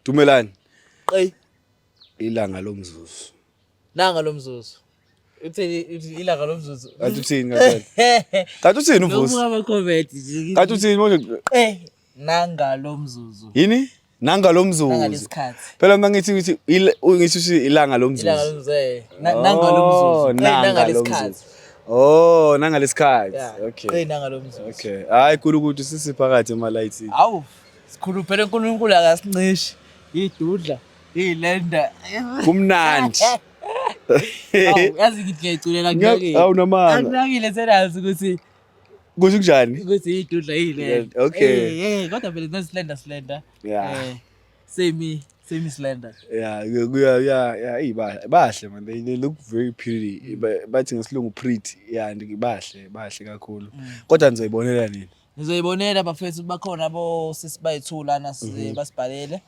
Dumelani. Qey. Ilanga lomzuzu. Nanga lomzuzu. Uthini uthi ilanga lomzuzu? Kanti uthini ngempela? Kanti uthini uVusi? Nokubuka ama-comment nje. Kanti uthini manje? Eh, nanga lomzuzu. Yini? Nanga lomzuzu. Nangalesikhathi. Phela uma ngithi ngithi ngithi uthi ilanga lomzuzu. Ilanga lomzuzu eh. Nanga lomzuzu. Oh, Eh, nanga nangalesikhathi. lomzuzu. Oh, nangalesikhathi. Yeah. Okay. Eh, nanga lomzuzu. Okay. Hayi kulukuthi sisiphakathi emalayithini. Awu, sikhulu phela uNkulunkulu akasincishi. Idudla, ilenda. Kumnandi. Awu, yazi ngithi ngiyayiculela kunakile. Awu namanga. Akunakile senazi ukuthi Kusho kunjani? ukuthi idudla ilenda. Okay. Eh, eh, kodwa phela no slender slender. Yeah. Eh, semi slender. Yeah, kuya yeah, hey bahle man. They look very pretty. Bathi ngesilungu pretty. Yeah, and bahle, bahle kakhulu. Kodwa nizoyibonela nini? Nizoyibonela bafethu bakhona bo sisi bayithu lana basibhalele.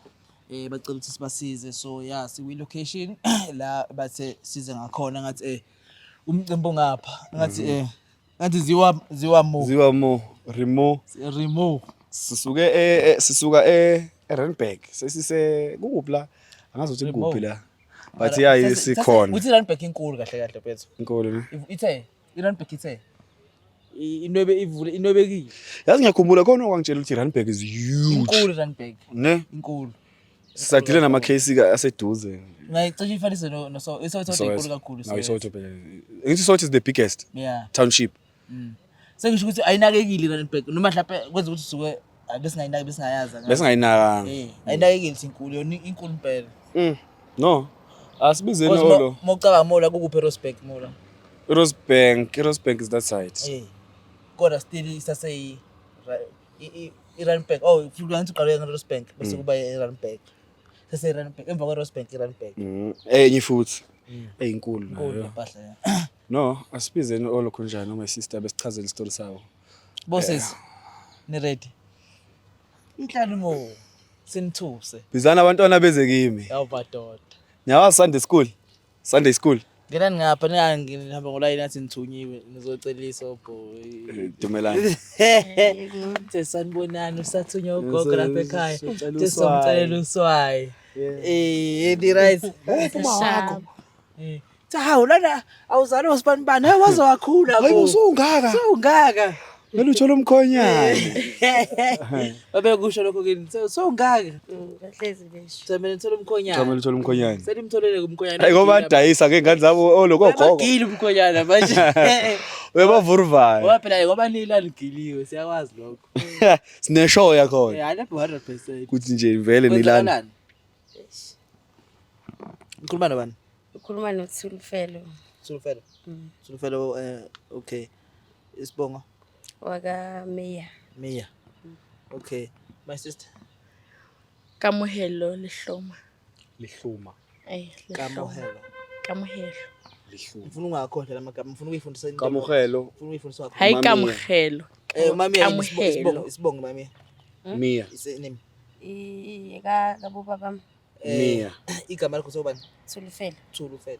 Eh bacela ukuthi sibasize so yeah sikwi location la bathe size ngakhona ngathi eh umcimbi ungapha ngathi eh ngathi ziwa mo Ziwa mo, remo. remove Sisuke sisuka e eRandburg. Sesise kukuphi la? Angazi ukuthi kukuphi la. But yeah, sikhona. Uthi Randburg inkulu kahle kahle mfethu. Inkulu ne. Ithe iRandburg ithe inwebe ivule inwebekile. Yazi ngiyakhumbula khona okwangitshela ukuthi Randburg is huge. Inkulu Randburg. Ne? Inkulu. Sisadile nama case ka aseduze. Ngayicishe ifanise no no so iSoweto inkulu kakhulu. No, iSoweto phela. Ngithi Soweto is the biggest Yeah. township. Sengisho ukuthi ayinakekile iRandburg noma mhlawumbe kwenza ukuthi suke besingayinaki besingayazi. Besingayinakanga. Eh, ayinakekile ukuthi inkulu yona inkulu impela. No. Asibizeni Because olo. mawucabanga mola kukuphi eRosebank mola. Rosebank, Rosebank is that side. Eh. Kodwa still isaseyi iRandburg. Oh, futhi ngathi uqale ngeRosebank bese kuba iRandburg. Sase iRandburg emva kweRosebank iRandburg. Enye futhi. Eyinkulu Inkulu nayo. impahla ya. No, asibizeni olo khonjani my sister besichazele isitori sabo. Bosses ni ready? Inhlanu mo sinithuse. Bizana abantwana beze kimi. Yawu madoda. Nyawa Sunday school. Sunday school. Ngenani ngapha ningahamba ngolayini athi nithunyiwe nizocelisa boy. Dumelani. Uthe sanibonani usathunywa ugogo lapha ekhaya. Socela Uthe somcelela uswayi. Eh, ndi right. Sharp. Eh. Cha hawu lana awuzalwa usibani bani. Hayi waze wakhula Hayi bo. usungaka. Sewungaka. Kumele uthole umkhonyane. Babekusho lokho kini. Sewungaka. Bahlezi besho. Cha mina ngithola umkhonyana. Cha, kumele uthole umkhonyane. Senimtholele umkhonyana. Hayi ngoba badayisa ngey'ngane zabo olo kogogo. Bagile umkhonyana manje. Uyabavuruvaya. Ngoba phela ngoba nila ligiliwe siyakwazi lokho. Sineshow yakhona. Eh, hayi lapho 100%. Kuthi nje vele nilana. Kwenzakalani? Ngikhuluma nobani? Ukhuluma noThulufelo Thulufelo. Thulufelo eh okay. Isibongo waka Meya. Mia. Okay. My sister. Kamohelo Lehloma. Lihluma. Eh, Lehloma. Kamohelo. Kamohelo. Lihluma. Ngifuna ungakhohlwa lamagama, ngifuna ukuyifundisa into. Kamohelo. Ngifuna ukuyifundisa wakho. Hayi Mamia. Kamohelo. Eh mami isibongo Kamohelo. isibongo mami. Mia. Isename. I ka kabo baba Mia. Igama lakho sobani? Thulufelo. Thulufelo.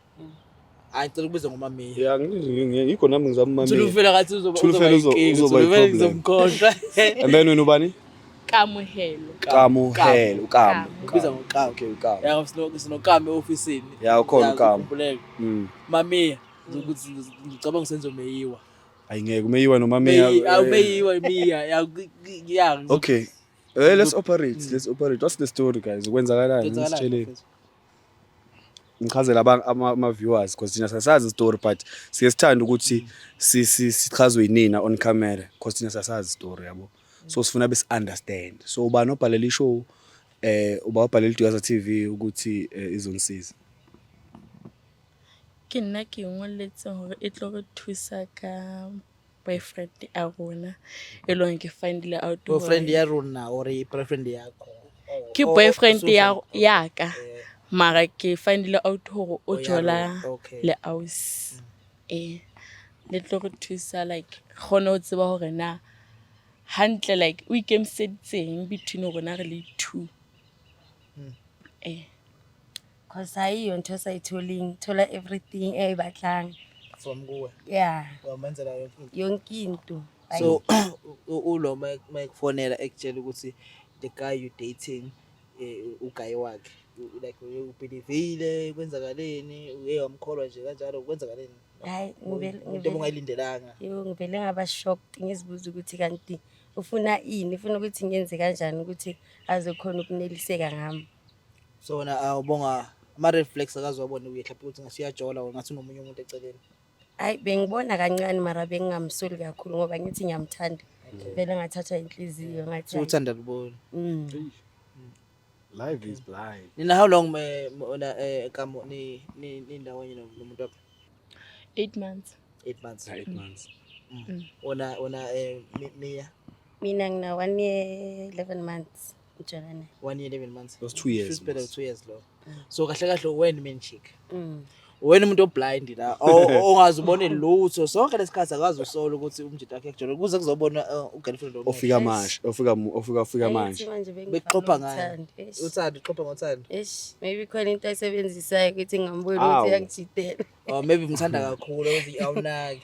Hayi ngicela ukubiza ngomamiya. Ya ngikho nami ngizama umamiya. Thulufelo ngathi uzoba Thulufelo inkinga, uzoba Thulufelo i-problem. ngizomkhohlwa. And then wena ubani? Kamohelo. Kamuhelo, uKamu. Ubiza ngoKamu. Okay, uKamu. Ya sinoKamu e-ofisini. Ya, ukhona Ya, uKamu. ngikhumbuleke. Mamiya ukuthi ngicabanga usenzo Meyiwa. Hayi ngeke umeyiwa nomamiya. Awu Meyiwa Miya. Ya ya. Okay. Eh let's operate, let's operate. What's the story guys? Kwenzakalani? Kwenzakalani, Ngisitsheleni. mfethu? Ngichazela ama viewers because thina sasazi story but siye sithanda ukuthi sichazwe yinina on camera because thina sasazi story yabo. So sifuna besi understand. So ubani obhalela ishow uba obhalela iDuyaza TV ukuthi izonisiza. Ke nna ke ngolletse hore e tlo re thusa ka boyfriend a rona e leng ke findile out hore Boyfriend ya rona or boyfriend yakho? Ke Oh, boyfriend so ya sorry. ya ka. Mara ke findile out hore o Oh, ya jola rona, okay. le ausi. Eh le tlo re thusa like kgone ho tseba hore na hantle like o ikemiseditseng between rona re le two. Eh. Cause hayi ntho sa itholing, thola everything e batlang. From kuwe. Yeah. Wamenzela yonke into. Yonke into. So ulo mayekufonela ekutshela ukuthi the guy you dating Ugaye wakhe, like ubelievile, kwenzakaleni, uye wamkholwa nje kanjalo, kwenzakaleni? Hayi, Into obungayilindelanga. Yebo, ngivele ngaba shocked, ngizibuza ukuthi kanti ufuna ini, ufuna ukuthi ngenze kanjani ukuthi azokhona ukuneliseka ngami. So wena awubonga ama-red flags, akaze wabona uye mhlawumbe ukuthi ngathi uyajola or ngathi unomunye umuntu eceleni? Hayi, bengibona kancane, mara bengingamsoli kakhulu ngoba ngithi ngiyamthanda. Vele ngathathwa inhliziyo, ngathi So uthanda lubona. Life is blind. Nina, how long wena, Kamo, ni nindawonye nomuntu wakho? 8 months. 8 months. 8 months. Wona, Mia? Mina ngina 1 year 11 months ngijwayelana naye. 1 year 11 months. That's 2 years, Shuthi phela mos. 2 years lo. So kahle kahle wena main chick, wena umuntu oblind la, ongazi ubone lutho sonke lesikhathi, akazi usola ukuthi umjita wakhe kujola kuze kuzobona ugirlfriend omusha. Ofika manje, ofika ofika ofika Angithi manje. manje bengifaka Bekuxoxa ngayo. uthando. Eish. Uthando, uxoxa ngothando. Eish, maybe khona into ayisebenzisayo ukuthi ngingamboni Awu. ukuthi uyangijidela. Or maybe umthanda kakhulu ukuthi awunaki.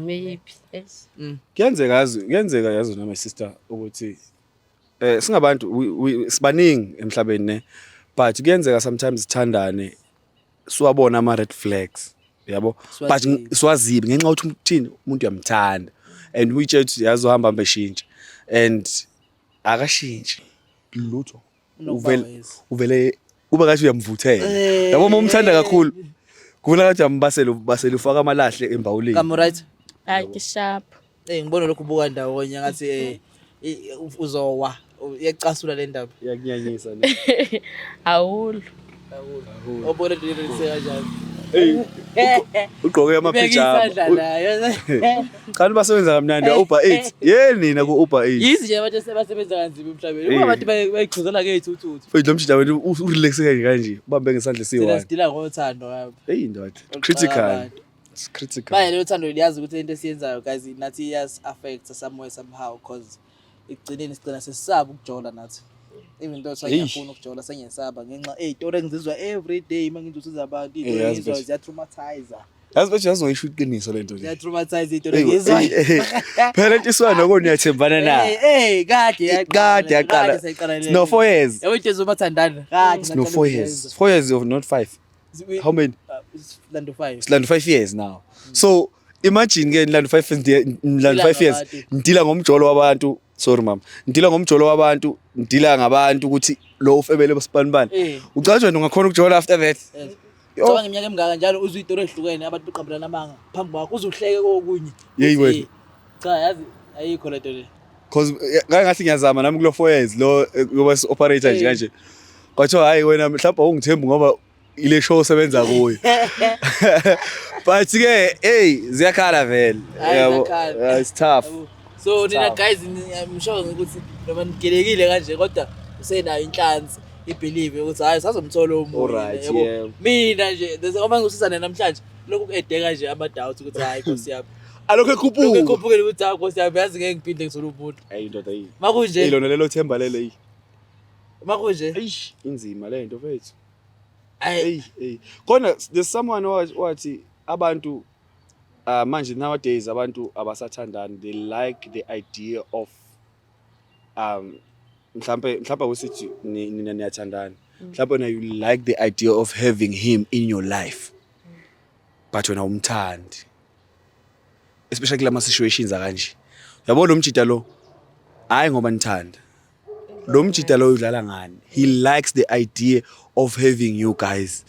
Maybe. Eish. Kuyenzeka, yazi, kuyenzeka, yazi na my sister, ukuthi singabantu, sibaningi emhlabeni ne, but kuyenzeka sometimes sithandane, siwabona ama red flags, yabo, but Siwazibe. siwazibe ngenxa yokuthi uthini, umuntu uyamthanda and uyitshela ukuthi yazi uhamba hambe shintshe, and akashintshi lutho. Unokuba Uvele wezi. uvele kuba ngathi uyamvuthela, yabo, uma umthanda kakhulu kubona ngathi uyambasela, ubasela, ufaka amalahle embawuleni. Kamo, right? Hayi, ke sharp. Ngibona lokhu ubuka ndawonye ngathi uzowa, iyacasula le ndaba. Iyakunyanyisa ne? Haholo. Obona nto le kanjani? Ey, ugqoke Ubeka amapijama. isandla nayo. Cha, basebenza kamnandi Uber Eats. Yeni nina ku Uber Eats. Yizi nje abantu abasebenza kanzima emhlabeni. Eh. Uma abantu bayichuzela ngey'thuthuthu. Mfethu, lo mjita wena urelaxe kanje kanje, ubambe ngesandla Thina esiyi-one. sidila ngothando ngapha. Hey ndoda, critical. Abantu. It's critical. Manje lelo thando liyazi ukuthi into esiyenzayo guys nathi iyas affect somewhere somehow, cause ekugcineni sigcina sesisaba ukujola nathi. Even though Eish. sengiyafuna ukujola, sengiyesaba ngenxa ey'tori engizizwa every day uma ngizwa abantu, Eh, iy'tori yazi engizizwayo bese. ziya-traumatize. Yazi manje, yazi ngoyisho iqiniso lento le. Ziya-traumatize iy'tori Hey, engizizwayo. hey, hey. Phela into isuka noko niyathembana na. Eh, kade yaqala. Kade yaqala. Sayiqala le. No, 4 years. Yabo into ezobathandana. Kade. No, 4 years. 4 years of not 5. How many? Lando 5. Silando 5 years now. So imagine ke nilando 5 years, nilando 5 years. Ngabantu. Nidila ngomjolo wabantu. Sorry mama. Nidila ngomjolo wabantu, nidila ngabantu ukuthi lo ufebele bosibani bani. Eh. Ucatsha wena ungakhona ukujola after that. Yes. Yo. Cabanga iminyaka emingaka njalo uzwe iy'tori ey'hlukene, abantu beqambelana amanga phambi kwakho, uze uhleke kokunye. Yeyi Uthi, wena. Cha, yazi ayikho lento le. Cause ngake ngathi ngiyazama nami kulo 4 years lo, ngoba operator nje Eh. kanje. Kwathiwa hayi wena, mhlawumbe awungithembi ngoba ile show osebenza kuyo. But ke hey, ziyakhala vele. Hayi, Yabo. ziyakhala. Yeah, it's tough. Yabo. So nina Tough. guys, I'm sure ukuthi noma nigelekile kanje kodwa usenayo inhlansi ibelieve ukuthi hayi, sazomthola omunye. Alright, Yabo. yeah. Mina nje uma ngisusana namhlanje lokhu ku-edeka nje ama-doubts ukuthi hayi nkosi yami. Alokho Lokhu ekhuphuka. ekhuphukile ukuthi hayi nkosi yami, yazi ngeke ngiphinde ngithole umuntu. Hey ndoda, yini? Makunje. Hey, lona lelo themba lelo yi. Makunje. Eish, inzima le nto mfethu. Ayi. Hey, hey. Khona there's someone wathi abantu manje nowadays abantu abasathandani, they like the idea of mhlambe akusithi nina niyathandana, mhlambe wena you like the idea of having him in your life, but wena umthandi, especially kulama situations akanje, yabo. Lo mjita lo, hayi ngoba nithanda lo mjita lo, udlala ngani. He likes the idea of having you guys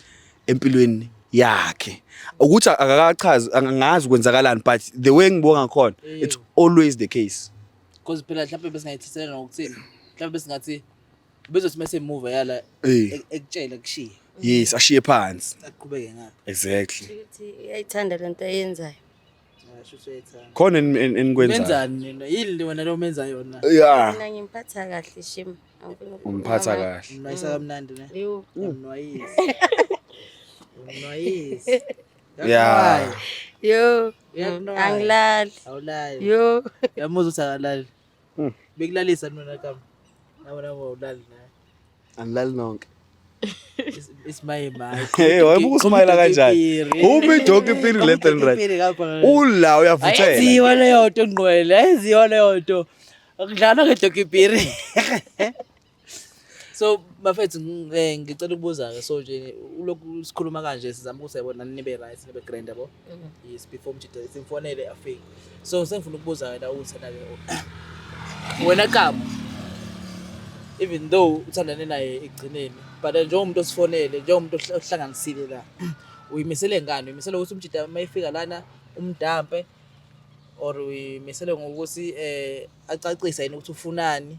empilweni yakhe, ukuthi akakachazi, angazi kwenzakalani, but the way ngibonga ngakhona, it's always the case. Because phela mhlawumbe besingayithathela ngokuthini, mhlawumbe besingathi bezothi mase emuva yala ekutshela kushiye. Yes, ashiye phansi. Aqhubeke ngapha. Exactly. Ukuthi uyayithanda lento ayenzayo. Asho usuyayithanda. Khona enikwenzayo. Menzani nina? Yini wena lo menza yona? Yeah. Mina ngimphatha kahle shame. Angifuni ukukhuluma Umphatha amanga. kahle. Umnwayisa kamnandi ne? Yo. Umnwayisi, umnwayisi. Yeah. Yo. Uyakunwaya. Angilali. Awulali? Yo. Uyamuzwa ukuthi akalali. Bekulalisa mina kami nawe, nawe awulali naye. Anilali nonke. Isimaye maye. Hey, wayebuka usmayila kanjani? Uma idonki ipiri left and right. Ula uyavuthela. Ayenziwa leyo nto ngqwele, ayenziwa leyo nto. Akudlalwa ngedokipiri. So bafethu, ngicela ukubuza-ke, so nje ulokhu sikhuluma kanje, sizama ukuthi yabo nani nibe right, nibe grand, yabo. Yes, before umjida simfonele afike. So sengifuna ukubuza wena ukuthi wena-ke, wena Kamo, even though uthandane naye ekugcineni, but njengomuntu osifonele, njengomuntu ohlanganisile la, uyimisele ngani? Uyimisele ukuthi umjida uma efika lana umdampe, or uyimisele ngokuthi acacise yini ukuthi ufunani,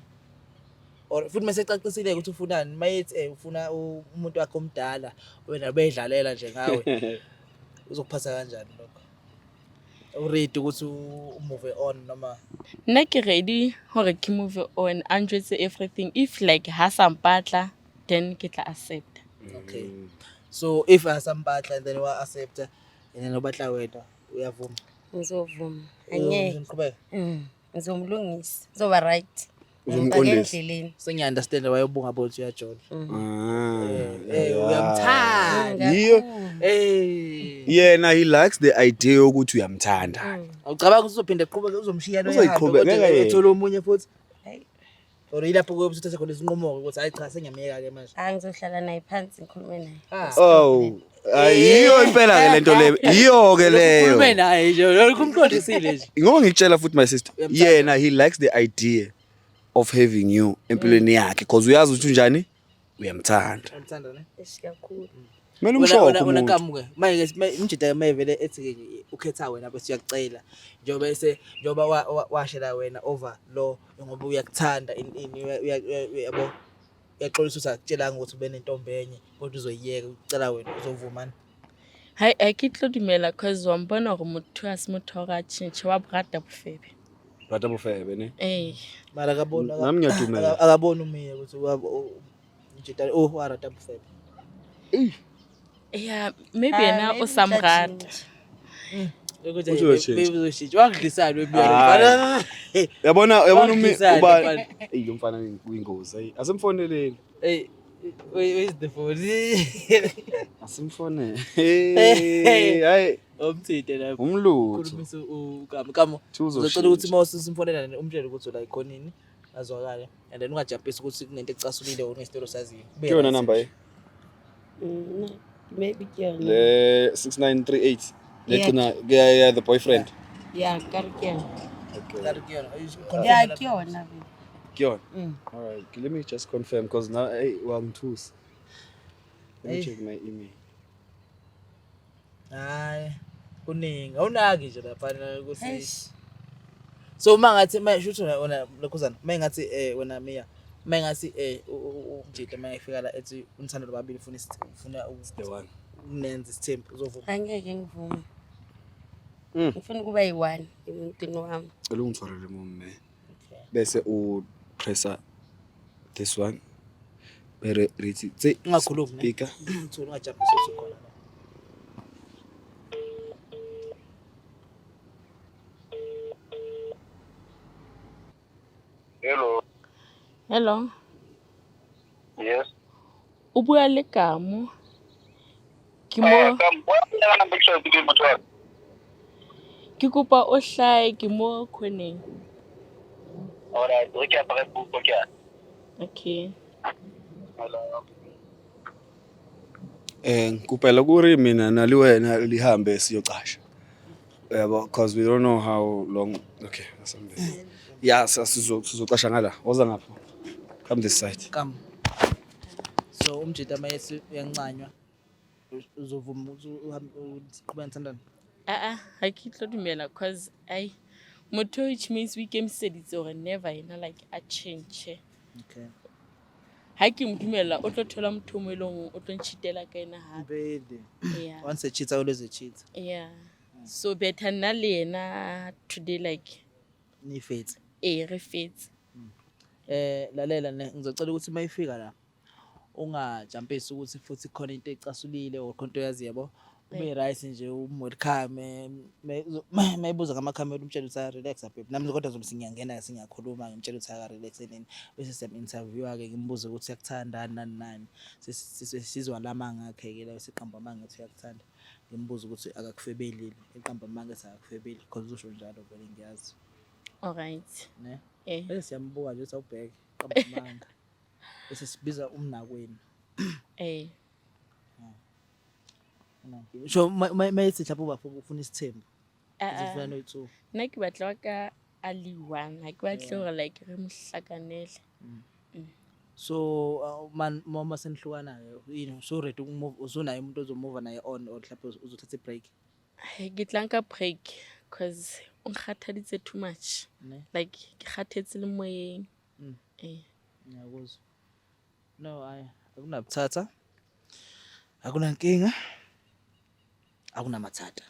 or futhi mase ecacisile ukuthi ufunani, mayethi ufuna umuntu wakhe omdala, wena beyidlalela nje ngawe, uzokuphatha kanjani lokho? Uready ukuthi umove on noma? Nna ke ready hore ke move on, a njwetse everything. If like ha sa mpatla, then ke tla accepta. Okay, so if asampatla and then wa accepta and then ubatla wena, uyavuma? Ngizovuma, angeke. Uzoqhubeka? Ngizomlungisa, uzoba right. Ngimfake Uzomqondisa. endleleni. Sengiya-understand wayobunga bothi uyajola. Ah, Eh, uyamthanda. Yiyo. Eh. Yena he likes the idea yokuthi uyamthanda. Awucabanga ukuthi uzophinde aqhubeke, uzomshiya lo? Uzoyiqhubeka, ngeke yena. Ethola omunye futhi? Hayi. Or yilapho kuyobe uthathe khona isinqumo-ke ukuthi hayi cha, sengiyamyeka-ke manje? Ah, ngizohlala naye phansi, ngikhulume naye. Ah. Oh, ayiyo impela ke lento leyo. Yiyo ke leyo. Ukhulume naye nje, lokhu umqondisile nje. Ngoba ngikutshela futhi, my sister, Uyamthanda. yena he likes the idea of having you empilweni yakhe because uyazi ukuthi unjani, uyamthanda. Uyamthanda ne? Eish, kakhulu. Kumele Wena umshoke wena wena umuntu. Kamu-ke manje umjida mayevele ethi-ke nje ukhetha wena, bese uyakucela njengoba ese njengoba washela wena over lo ngoba uyakuthanda, ini yabo, uyaxolisa ukuthi akutshelanga ukuthi ube nentombi enye, kodwa uzoyiyeka, ucela wena, uzovumani? Hai, ha ke tlo dumela, cause wa mpona hore motho ha se motho wa hore a tjhentjhe, wa bo rata bofebe. Rata bofebe ne? Ee. Mara akaboni Nami ngiyadumela. Akaboni umiye ukuthi umjida oh warata bufebe. Yeah, maybe Ah, yena maybe o sa mo rata. uzatshintsha. Ukuthi Uzoshintsha. maybe uzoshintsha, wakudlisani wemiye? Hayi. Yabona umi Wakudlisani, uba mfana? Ey, lo mfana uyingozi. Hey, asimfoneleni. Hey, where is the phone? Asimfonele. Hey, hayi, Umthinte lapho. umlutho. Khulumisa uKamo. Kamo, Thi uzocela ukuthi uzoshintsha. uma ususimfonela umtshele ukuthi la ikhonini azwakale and then ungajampisi ukuthi kunento ecasulile or kunesitolo saziyo. Ube Kuyona right. number eh? No, maybe ke yona. Le 6938. Yeah. Legcina yeah, yeah, the boyfriend. Ya, ka re ke yona. Ngathi kuyona. Confirm Ya, lapho. ke yona babe. Kuyona. Mm. All right, let me just confirm because now, hey, wangithusa. Let me Hey. check my email. Hayi. Kuningi. Awunaki nje lapha ukuthi Eish. So uma ngathi uma shuthi wena lokhuzana, uma ngathi wena Mia, uma ngathi umjida uma efika la ethi unithanda lobabili, ufuna ufuna The one. ukunenza isithembu, uzovuma? Angeke ngivume. Ngifuna ukuba yi-one emuntwini wami. Cela ungithwalele mumme. Bese u pressa this one. Bere rithi tse Ungakhulumi, ne? speaker. Thula, ungajampisi ukuthi ukhona la. Hello. Hello. Yes. O bua le Kamo. Ke mo Eh, kam, wa na picture ke motho wa. Ke kopa o hlahe, ke mo khoneng. Alright, o ke apare pupo ke. Okay. Hello. Ngikupela kuri mina nali wena lihambe siyocasha. Yabo, because we don't know how long. Okay, asambe. Yeah, sizocasha ngala. Woza ngapha. Come this side. Kam. So umjida mayethi uyancanywa, uzovuma ukuthi uhambe uqhubeke nithandane? Ah ah, ha ke tlo dumela, cause ai motho, which means o ikemiseditse hore never yena like a change. Okay. Ha ke mo dumella, o tlo thola motho o mo e leng hore o tlo ntjhitela ka ena hape. Vele. Yeah. Once a cheater, always a cheater. Yeah. So better nna le yena today like Nifethe. Eh, re fetse. Lalela ne, ngizocela ukuthi mayifika la ungajampisi ukuthi futhi khona into ecasulile or khona into oyazi, yabo. Ube right nje, umwelcome, mayibuza ngamakhamera umtshele ukuthi relax babe. Nami kodwa zobe singiyangena, singiyakhuluma, ngimtshele ukuthi aka relax nini, bese siyam interview ke, ngimbuze ukuthi uyakuthanda nani nani. Sizwa lamanga akhe ke la, siqamba amanga ethi uyakuthanda. Ngimbuze ukuthi akakufebeli, eqamba amanga ethi akakufebeli, because uzosho njalo vele, ngiyazi. Alright. Ne? Eh. Bese siyambuka nje ukuthi awubheke qamba amanga. Bese sibiza umnakwenu. Eh. Sho mayethi mhlawumbe ubafo ufuna isithembu. Ah, ah. Uzofuna noyi-two. Nna ke batla wa ka a le one, ha ke batle hore like re mo hlakanele. So man uma senihlukana-ke yini so ready ukumove, usunaye umuntu ozomuva naye on or mhlawumbe uzothatha i-break? Hai, ke tla nka break cause o nkgathaditse too much. Ne? Like ke kgathetse le moyeng. Eh. Ngiyakuzwa. No, hayi, akunabuthatha. Akunankinga. Akunamathatha.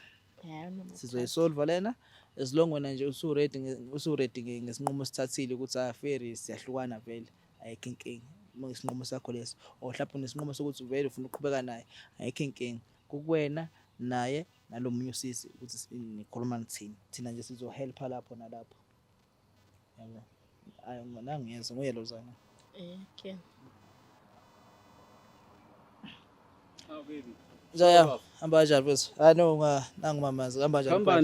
Yeah, no. Sizoyisolva lena as long wena nje usu-ready usu-ready ngesinqumo osithathile ukuthi ah fair siyahlukana vele, ayikho inkinga. Uma isinqumo sakho leso or mhlawumbe unesinqumo sokuthi vele ufuna ukuqhubeka naye, ayikho inkinga. Kukuwena naye nalo munye usisi ukuthi nikhuluma nithini. Thina nje sizohelpa lapho nalapho. Yabo. Ayi nangiyeza nguye lo zana. Eh, ke. Njaya, hamba kanjani mfethu? Ah no, nga nangumamazi, hamba kanjani? Hamba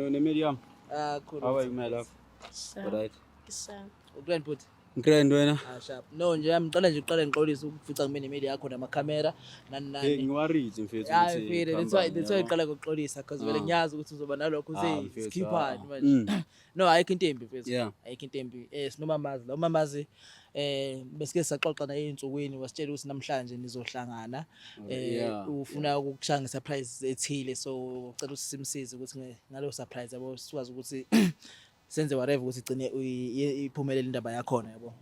nemeli yami. Ah cool. How are you my love? Sharp. Right. Ke sharp. Ugrand bhuti. Grand wena. Ah sharp. No nje ngiqala nje uqale ngixolise ukufica ngime nemeli yakho namakhamera nani Hey nani. ngiworried mfethu Hayi ukuthi mfethu, that's why kuhambani, that's why yabo. ngiqala ngokuxolisa because vele Ah. ngiyazi ukuthi uzoba nalokho Ah, uthi mfethu, sikhiphani ah. manje. No ayikho into embi mfethu. Yeah. Ayikho into embi. Eh sinomamazi la umamazi eh besike saxoxa naye ey'nsukwini wasitshela ukuthi namhlanje nizohlangana eh Yeah, ufuna ukukushaya nge-surprise ethile so ucela ukuthi simsize ukuthi ngaleyo surprise yabo sikwazi ukuthi senze whatever ukuthi igcine iphumelele indaba yakhona yabo.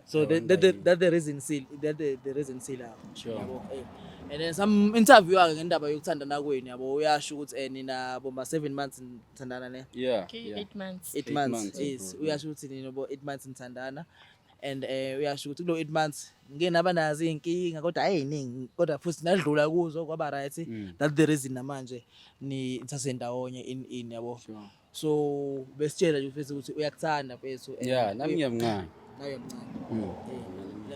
So that the reason sil that the reason sila Sure. yabo eh. And then some interview ke ngendaba yokuthandana kwenu yabo uyasho ukuthi eh nina boma 7 months nithandana ne. Yeah. Ke yeah. 8 months. 8 Eight months months, yes bro. uyasho ukuthi nina bo 8 months nithandana and eh uyasho ukuthi kulo 8 months ngike naba nazo izinkinga kodwa ayiningi kodwa futhi nadlula kuzo kwaba right. That the reason namanje ni ndawonye in yabo. Sure. So besitshela nje mfethu ukuthi uyakuthanda mfethu and Yeah, nami ngiyamncane. Nawe uyamncane.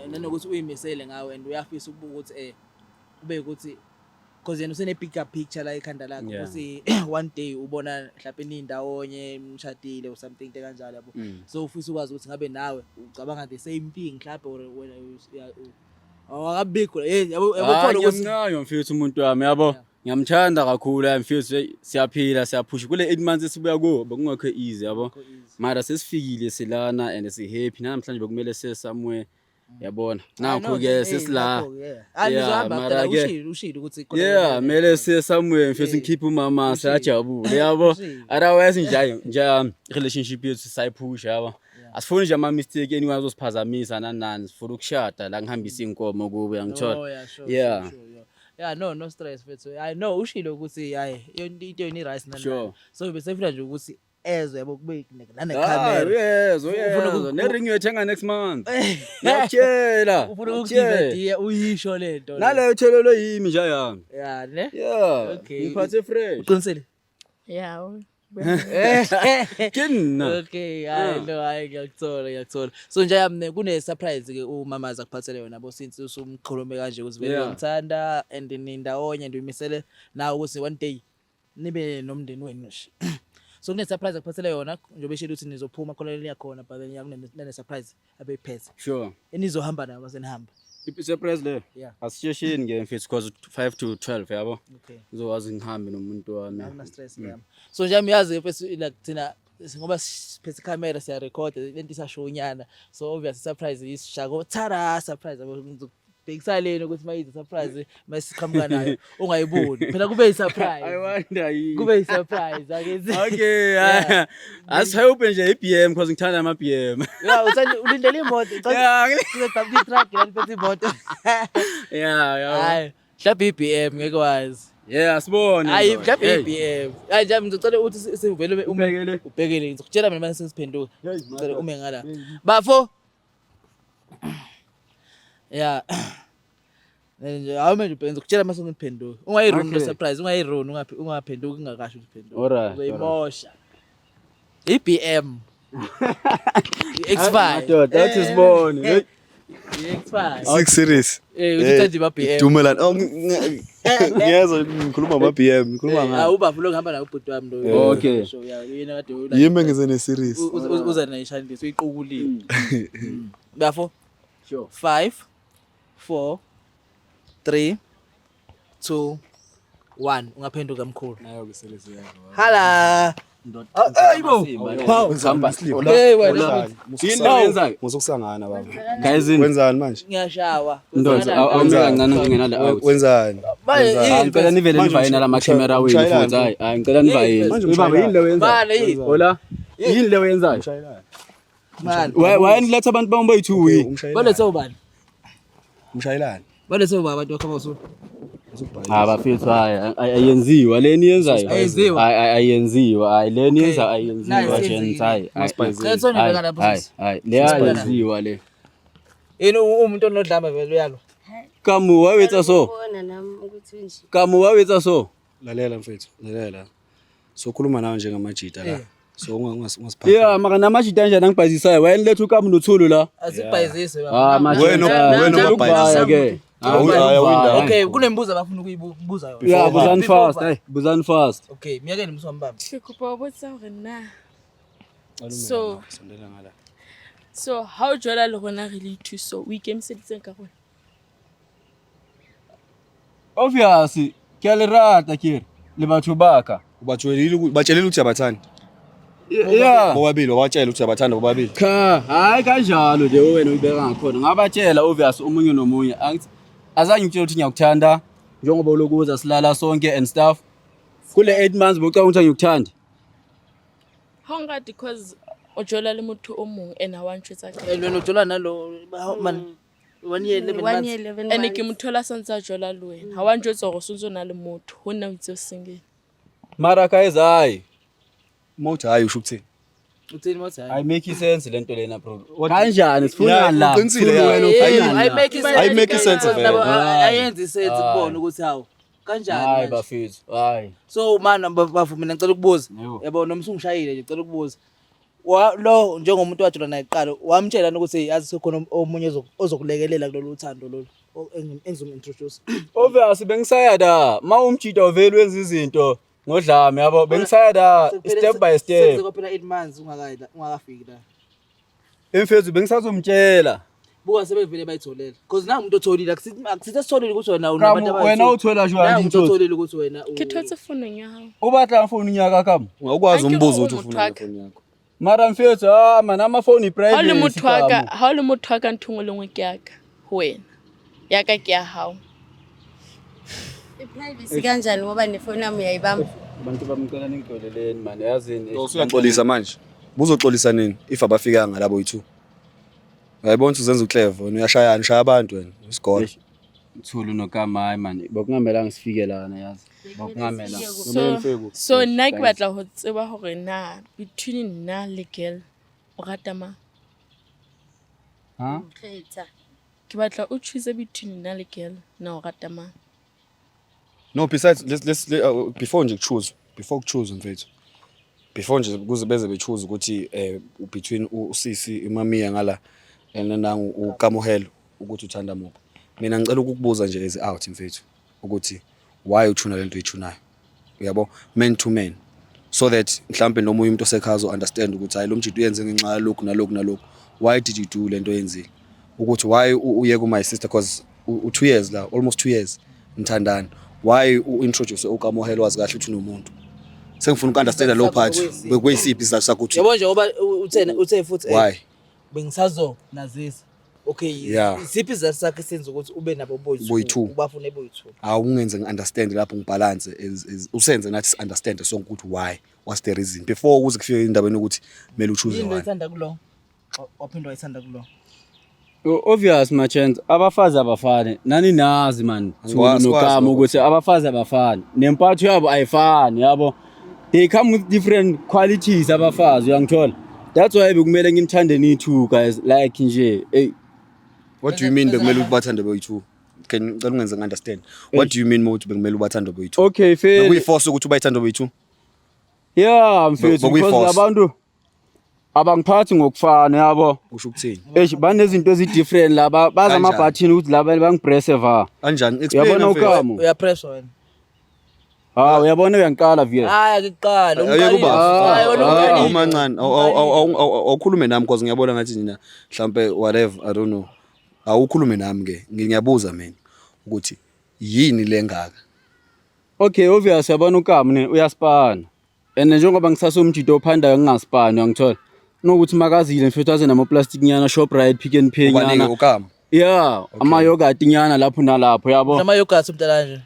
Eh, nanokuthi uyimisele ngawe and uyafisa ukubuka ukuthi eh kube ukuthi because yena usene bigger picture la ekhanda lakhe ukuthi one day ubona mhlawumbe nindawonye nishadile or something into kanjalo yabo. So ufisa ukwazi ukuthi ngabe nawe ucabanga the same thing mhlawumbe or wena awakabikho eh yabo yabo Ah, khona ukuthi ngiyamncane mfethu umuntu wami yabo. Yeah. Ngiyamthanda kakhulu hayi mfethu hey, siyaphila siyaphusha kule 8 months esibuya kuwo bekungekho easy yabo. Akukho easy. Mara sesifikile silana and si happy namhlanje bekumele siye somewhere yabona. Ah, no, Nakho ke eh, sesila. nakho-ke, yeah. Ah, Yeah, nizohamba after mara la, ke- ushilo ukuthi khona Yeah, le- mele siye somewhere mfethu Yeah. ngikhiphe umama Ushilo. sajabule yabo. Ushilo. Otherwise nje nje relationship yethu sayiphusha yabo. Asifuni nje ama mistake anyway azosiphazamisa nani nani sifuna ukushada la ngihambisa inkomo kubo yangithola. Oh, yeah, sure, Yeah. sure, sure, yeah. Yeah, no, no stress mfethu. I know ushilo ukuthi hayi into yona i-rice nani. Sure. nani. So besefuna nje ukuthi ezwe yabo kube Ah, nanekhamera. uyezwa Ufuna uyezwa. Ne-ring uyothenga next month. Ngiyakutshela. Ufuna ngiyakutshela. ukugiva uyisho lento. le. Naleyo thelelwe yimi nje yami. Yeah, ne? Yeah. Okay. Ngiphathe fresh. Uqinisile? Yeah. Ke nna. Okay, hayi Ah. no, hayi ngiyakuthola, ngiyakuthola. So nje yami kune surprise ke umamazi akuphathele yona bo since usumkhulume kanje ukuthi vele Yeah. uyamthanda and nindawonye and uyimisele nawe ukuthi one day nibe nomndeni wenu nje. So kune surprise akuphathele yona njengoba eshilo ukuthi nizophuma khona leniya khona but then yeah, kune surprise abeyiphethe. Sure. Enizohamba nayo mase nihamba. I-surprise leyo. Yeah. Asishesheni ke mfethu because 5 to 12 yabo. Okay. Ngizokwazi ngihambe nomuntu wami. Akuna stress yami. So nje uyazi mfethu like thina ngoba siphethe ikhamera siyarekhoda lento isashonyana so obviously surprise isishako thara surprise yabo ngizokubhekisa leni ukuthi mayize surprise masiqhamuka nayo ungayiboni phela kube yi-surprise. I wonder yini. Kube yi-surprise akithi. Okay, Yeah. asihope nje i-BM because ngithanda ama-BM. Yeah, uthanda ulindele imoto. Yeah, Kuzobamba i-truck la liphethe imoto. Yeah. Hayi, mhlawumbe i-BM ngeke wazi. Yeah, sibone. Hayi, ndoda. mhlawumbe Hey. i-BM. Hayi nje ngizocela ukuthi sivele ume Ubhekele. ubhekele ngizokutshela mina mase siphenduka. Hey, Ngicela madoda. ume ngala. Bafo. Yeah. Nje hawu manje ubheke ngizokutshela mase ngiphenduka. Ungayiruni Okay. lo surprise, ungayiruni ungaphenduki ungakasho ukuthi uphenduka. Alright, Uzoyimosha. I-BM. I-X5. Madoda, athi sibone. Hey. I-X5. Six series. Eh, uthi uthanda i-BM. Dumelani. Oh, ngiyezwa ngikhuluma ngama BM, ngikhuluma Ah, ngani? ubaba lo ngihamba naye ubhuti wami lo. Okay. So yeah, yena kade ula- Yimi ngize ne series. Uza naye ishandisi uyiqukulile. Bafo. Sure. 5 4 3 2 1 ungaphenduka mkhulu. Hala. Hayibo. Hey wena. Yini le oyenzayo? Musukusangana baba. Guys, Wenzani manje? Ngiyashawa. Ndoda, awumele kancane ngingenala out. Wenzani? Manje Hayi, ngicela nivele Manje nivayina la makhemera wenu umshayelani? futhi hayi hayi ngicela nivayini. Manje Baba yini le oyenzayo? Manje yini? Hola. Yini le oyenzayo? Umshayelani? Manje. Why niletha abantu bami boyi-2 we? Umshayelani? Balethe ubani? Umshayelani? Balethe ubani abantu bakho abawu? Ah bafethu hayi ayenziwa le niyenzayo. Ayenziwa? Hayi ayenziwa. Hayi le niyenza Okay. ayenziwa Nice, gents hayi. Cela sondele ngalapho Hayi sisi. hayi le ayenziwa le. Yini umuntu onodlame vele uyalwa. Kamu wawetsa so. Ubona nami ukuthi unje. Kamu wawetsa so. Lalela mfethu, lalela. So khuluma nawe njengamajita la. So ungasiphathi. Yeah mara namajita kanjani angibhazisayo. Wayeniletha uKamu noThulu la. Asikubhayizise Ah baba. manje. Wena ubhaya ke. Awuyindawo. Okay, kunemibuzo abafuna ukuyibuza yona. Yeah, buzani Before fast, hey, buzani fast. Okay, miyekeni mswambamba. Ke kopa ho botsa hore na so Sondela ngala. so ha o jola le rona re le two so o ikemiseditseng ka rona? Obvious, ke a le rata ke re le batho ba ka. Ubatshelile batshelile ukuthi abathanda. Yeah. Bobabili wabatshela ukuthi abathanda bobabili. Cha, hayi kanjalo nje wena uyibeka ngakhona. Ngabatshela obvious omunye nomunye. Angithi azange ngitshele ukuthi ngiyakuthanda njengoba ulokuza silala sonke and stuff. Kule 8 months bocanga ukuthi ngikuthanda. Ha o nrate cause o jola le motho o mong and ha wa ntjwetsa ka And wena ujola nalo man 1 year 11 One months. year 11 ene ke mo months. thola santse a jola le wena. Ha wa ntjwetsa hore o sontso na le motho ho nna o itse o single. Mara guys hayi. Uma uthi hayi usho ukuthini? Uthini mawuthi hayi? I make sense lento lena bro. Kanjani sifuna Yeah, la? uqinisile, Sifuna yeah. wena Ayi- ufuna Ayi la. make sense. Ayi make sense vele. Nabo, Hayi. ayenzi sense kubona ukuthi hawu kanjani Hayi manje. bafethu, hayi. So mana bafu mina ngicela ukubuza. Yebo. Yabo noma usungishayile nje ngicela ukubuza. Wa lo njengomuntu wajula naye kuqala wamtshela ukuthi yazi sekhona omunye ozokulekelela kulolu thando lolu engizomintroduce. Obvious bengisaya da. Ma umjida uvele wenza izinto ngodlame yabo bengisaya da step by step. Sekuphela 8 months ungakayi la ungakafiki la. Emfethu bengisazomtshela. Buka sebevele bayitholela. Because nangu umuntu otholile akusithi esitholile ukuthi wena unabantu Kamu wena uthola jwang Nangu umuntu dintho? otholile ukuthi wena Ke thotse founung ya hao. O batla phone ya ka kamu? Ungakwazi Anke umbuzo o ukuthi motho ufuna wa ka. ifoni yakho. Mara mfethu ah man amafoni Ha o le private. motho wa ka, Kamu. ha o le motho wa ka ntho e nngwe le nngwe ke ya ka ho wena. Ya ka ke ya hao. I-privacy kanjani ngoba nefoni yami uyayibamba. Abantu bamcela ningixoleleni man yazini. Usuyaxolisa manje. Buzoxolisa nini if abafikanga labo yi2? Uyayibona ukuthi uzenza uclever wena uyashayana ushaya abantu wena isigolo. Thulu noKama hayi man bokungamelanga sifike lana yazi. Bokungamela. So nna ke batla ho tseba hore na between nna le girl o rata mang? Ha? Kgetha. Ke batla o choose between nna le girl na o rata mang? No besides let's before nje choose before choose mfethu. Before nje kuze beze bechoose ukuthi between usisi imamiya ngala and nangu uKamuhelo ukuthi uthanda muphi. Mina ngicela ukukubuza nje as out mfethu ukuthi why uchuna lento oyichunayo. Uyabo man to man so that mhlambe nomunye umuntu osekhaya uzo understand ukuthi hayi lo mjito uyenze ngenxa yalokhu nalokhu nalokhu. Why did you do lento oyenzile? Ukuthi why uye ku my sister because u 2 years la almost 2 years nithandana. Why u introduce uKamuhelo wazi kahle ukuthi unomuntu? Sengifuna ukunderstand lo part bekuyisiphi isizathu sakho ukuthi Yabo nje ngoba uthe futhi why? bengisazo nazisa. Okay, Yeah. isiphi isizathu sakhe senza ukuthi ube nabo boyi-two Boyi-two. ubafune boyi-two. Awungenze ngi-understand lapho ngibalance usenze nathi si-understand sonke ukuthi why what's the reason before kuze kufike endabeni yokuthi kumele uchoose Yini one. oyithanda kulo? Waphinde wayithanda kulo. Obvious my chance abafazi abafani nani nazi man Thulu Angikwazi noKama lokho. ukuthi abafazi abafani nempatho yabo ayifani yabo they come with different qualities abafazi uyangithola. That's why bekumele nginithande ni two guys like nje hey. What do you mean bekumele ubathande boyi-two? Can ngicela ungenze ngi-understand. What do you mean mawuthi bekumele ubathande boyi-two? Okay fair. Bekuyi-force ukuthi ubayithande boyi-two? Yeah mfethu because Bekuyi-force. labantu abangiphathi ngokufana yabo. Usho ukuthini? Eish banezinto ezi-different laba bazi Kanjani? amabhathini ukuthi laba bangipresse va. Kanjani? Explain Uyabona mfethu. uKamu? Uyapresswa wena. Ha uyabona uyangiqala vele. Hayi akuqala. Ayeke uba. Hayi wena umqalile. Umancane. Awukhulume nami because ngiyabona ngathi nina mhlambe whatever I don't know. Awukhulume nami ke, ngiyabuza mina ukuthi yini lengaka? Okay, obvious yabona uKamu ne uyaspana. And njengoba ngisasomjito ophandayo ngingaspani uyangithola. Nokuthi makazile mfethu aze nama plastic nyana Shoprite Pick n Pay Ubanike nyana. uKamu. Yeah, ama yogurt nyana lapho nalapho yabo. Ama yogurt umntana nje.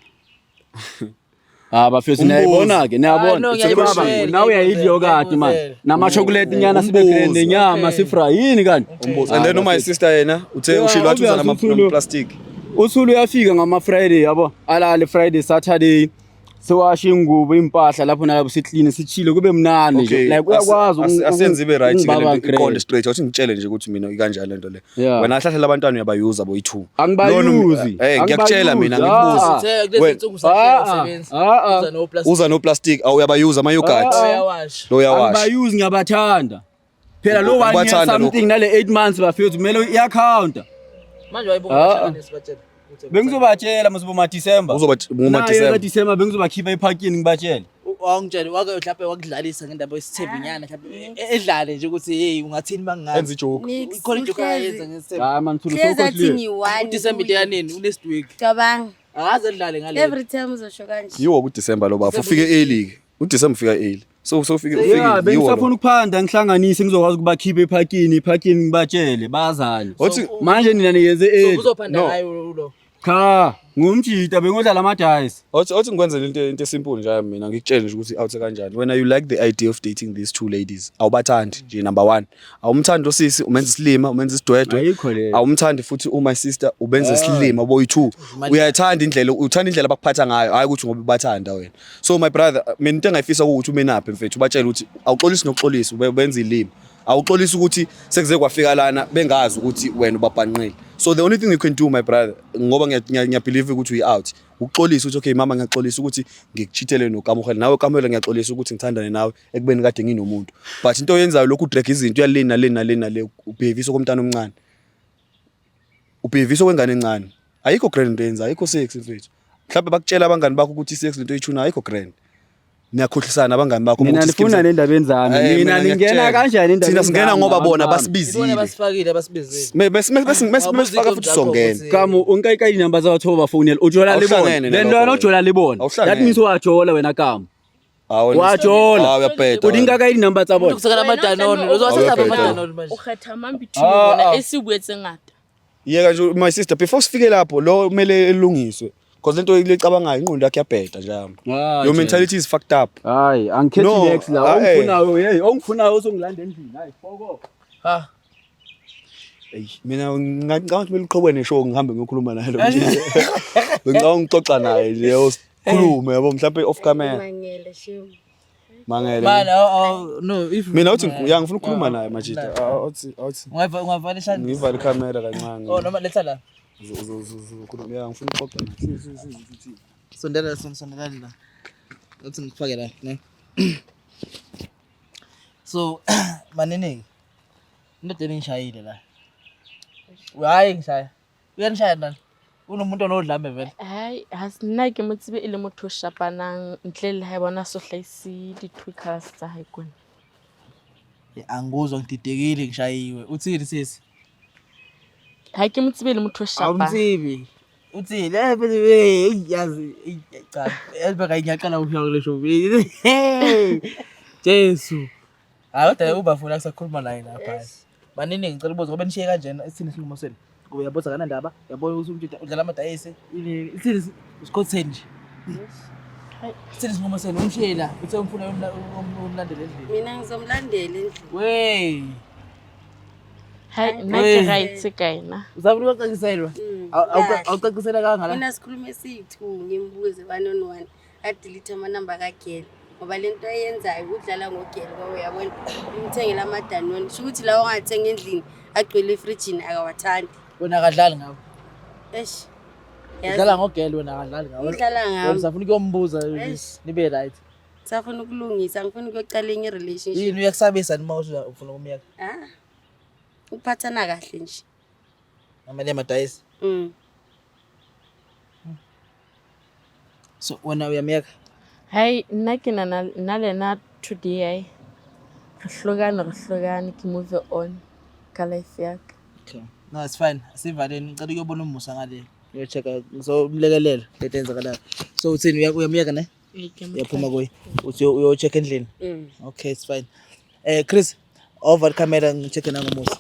Ah bafethu Umbuzo. niyayibona ke Ah, niyabona. no, It's a baba, ngiyayibuzela, Nawe uyayidla yogurt man. ngiyayibuzela. Nama chocolate nyana sibe Umbuzo. grand nenyama Okay. sifry yini kanti? Umbuzo. And then uma sister yena uthe Yeah, ushilo wathi uza obvious, nama uThulu. plastic. Uthulu uyafika ngama Friday yabo. Alale Friday Saturday. Siwashe ingubo impahla lapho nalapho siclean sichile kube mnandi nje. Like uyakwazi Asenze ibe right ke ukungibaba lento iqonde grand. straight. Awuthi ngitshele nje ukuthi mina ikanjani lento le. Yeah. Wena hlahlela abantwana uyabayuza boyi2. Angibayuzi. Eh ngiyakutshela mina Angibayuzi. ngikubuza. Uthe kulezi Wena- nsuku usashela Ah, ah, usebenza. ah, ah. Uza no plastic. Uza no plastic awuyabayuza ama yogurt. Ah. Uyawasha. Lo uyawasha. Angibayuzi ngiyabathanda. Phela lo one year Ubathanda something nale 8 months bafethu kumele iyacounta. Manje wayibuka Ah, ah. bahlanganisi batshela. Uthe- Bengizobatshela masibo December. Uzoba ngoma Nayo December. ka December bengizobakhipha eparkini ngibatshele. Wangitshela wake mhlawumbe wakudlalisa ngendaba yesithembu nyana mhlawumbe edlale nje ukuthi hey ungathini mangazi. Enza ijoke. Nix, Khona ijoke uhlezi- ayenza ngesithembu. Hayi man Thulu hlezi athi sokhohliwe. ngiyi-one UDecember kuye. into yanini unext week. Cabanga. Akaze edlale ngale. Every time uzosho kanje. Yiwo ku December lo bafo ufike early ke. UDecember ufika early. So so ufike Yeah, ufike yiwo. lo. bengisafuna ukuphanda ngihlanganise ngizokwazi ukubakhipha eparkini, eparkini ngibatshele bazane. Othi Manje nina niyenze early. Uzophanda No. ngayo lo. Cha, ngumjita bengodlala ama dice. Othi ngikwenzele into esimple nje mina ngikutshele nje ukuthi awuthe kanjani. Wena you like the idea of dating these two ladies. Awubathandi nje number 1. Awumthandi osisi umenza isilima, umenza isidwedwe. Ayikho leyo. Awumthandi futhi uma sister ubenza isilima boyi2. Uyathanda indlela uthanda indlela abakuphatha ngayo, hayi ukuthi ngoba ubathanda wena. So my brother, mina into engayifisa ukuthi umenaphe mfethu ubatshele ukuthi awuxolisi nokuxolisa ubenza ilima. Awuxolisi ukuthi sekuze kwafika lana bengazi ukuthi wena ubabhanqile. So the only thing you can do my brother ngoba ngiyabelieve ukuthi uyi out. Ukuxolisa ukuthi okay mama ngiyaxolisa ukuthi ngikuchithele noKamuhelo nawe Kamuhelo ngiyaxolisa ukuthi ngithandane nawe ekubeni kade nginomuntu. But into oyenzayo lokhu udrag izinto uyaleni naleni naleni nale ubehave komntana omncane. Ubehave kwengane encane. Ayikho grand into oyenzayo, ayikho sex mfethu. Mhlawumbe bakutshela abangani bakho ukuthi sex lento oyithunayo ayikho grand. Niyakhohlisana abangani bakho Mina ukuthi nifuna ischeme- nendaba zami. Eh, Mina mina ningena ngiyakutshela. kanjani endabeni Thina singena zami ngoba nabantu bona bami? Ibona basibizile. basifakile basibizile. Mesifaka futhi songena. Kamu unkayika inamba zawathoba bafonela ujola libona Awuhlangene then nalokho wena wena. ujola libona that Awuhlangene. means wajola wena Kamu Hawu, wena- Wajola. Hawu, uyabheda uthi wena. nkaka inamba tsa bona Kusukela Wena amadanone. o tla Uzowathatha Awuyabheda. amadanone manje. O kgetha mang between Ah, bona ah. e se bue tse ngata. Yeka nje my sister before sifike lapho lo kumele elungiswe because lento lecabangayo ingqondo yakhe iyabheda nje yami. Ah, Your nje. mentality is fucked up. Hayi angikhethi No, next la ah, eh. ongifunayo hey ongifunayo uzongilanda endlini hayi foko. Ha. Eyi, mina ngicabanga ukuthi kumele uqhubeke neshow ngihambe ngiyokhuluma naye lo mntu. Ngicabanga ngixoxa naye nje sikhulume yabo mhlawumbe off camera. Mangele shame. Mangele. Man, oh, no, if Mina uthi ya ngifuna ukukhuluma naye majita. Awuthi awuthi Ungava ungavala isandla. ngivale ikhamera kancane. Oh noma letha la. Uzokhuluma ya ngifuna ukuxoxa naye. Sondela sondela la. Uthi ngikufake la, ne. So manini indoda eningishayile la. Hayi ngishaya. Uyanishaya nani? Unomuntu onodlame vele. Hai, ha se nna ke mo tsebe e le motho o shapanang ntle le ha e bona so hlahise di-two colours tsa hae kwana. Angikuzwa ngididekile ngishayiwe. Uthini sisi? Ha ke mo tsebe e le motho o shapang. Awumtsibi. Uthini? Eh mfethu hey yazi eh, cha. Yazi bheka ngiyaqala ukusha kule show. Hey. Jesu. Hayi kodwa ubafuna kusakhuluma naye lapha. Manini ngicela ubuze ngoba nishiye kanjena isithini isinqumo senu. Ngoba uyabona akanandaba, uyabona ukuthi umjita udlala amadayisi, ini isithini usikhotheni nje. Isithini isinqumo senu umshiye la, uthe umfuna umlandele endlini. Mina ngizomlandela endlini. Wey. Hai, nna ke Wey. right ka ena. Uzafuna ukucaciselwa? Mm, kahle. Awucacisela kangala? Mina sikhulume siyi-two ngimbuze one on one adelete amanamba kagele ngoba le nto ayenzayo udlala ngogele ngoba uyabona umthengela amadanoni sho ukuthi lawo ongathenga endlini agcwele efrijini akawathandi. Wena akadlali ngawe. Eish. Yazi, Udlala ngogele wena akadlali ngawe. Udlala Wena ngami. usafuna ukuyombuza Eish. nibe right. Safuna ukulungisa angifuni ukuyocala enye i-relationship. Yini uyakusabisa noma uthi ufuna ukumyeka? Ah. Ukuphathana kahle nje. Ngamali yamadayisi. Mm. So wena uyamyeka? Hai, nna ke nana nna le ena today ai. Re hlokane re hlokane ke move on ka life ya ka. Okay. No, it's fine. Sivaleni. Ngicela ukuyobona uMusa ngale. Uyo-check-a ngizomlekelela lento eyenzakalayo. So uthini, uyamyeka ne? Uyaphuma kuye. Uthi uyo-check endlini. Okay, it's fine. Chris, over camera ngi-check nangoMusa.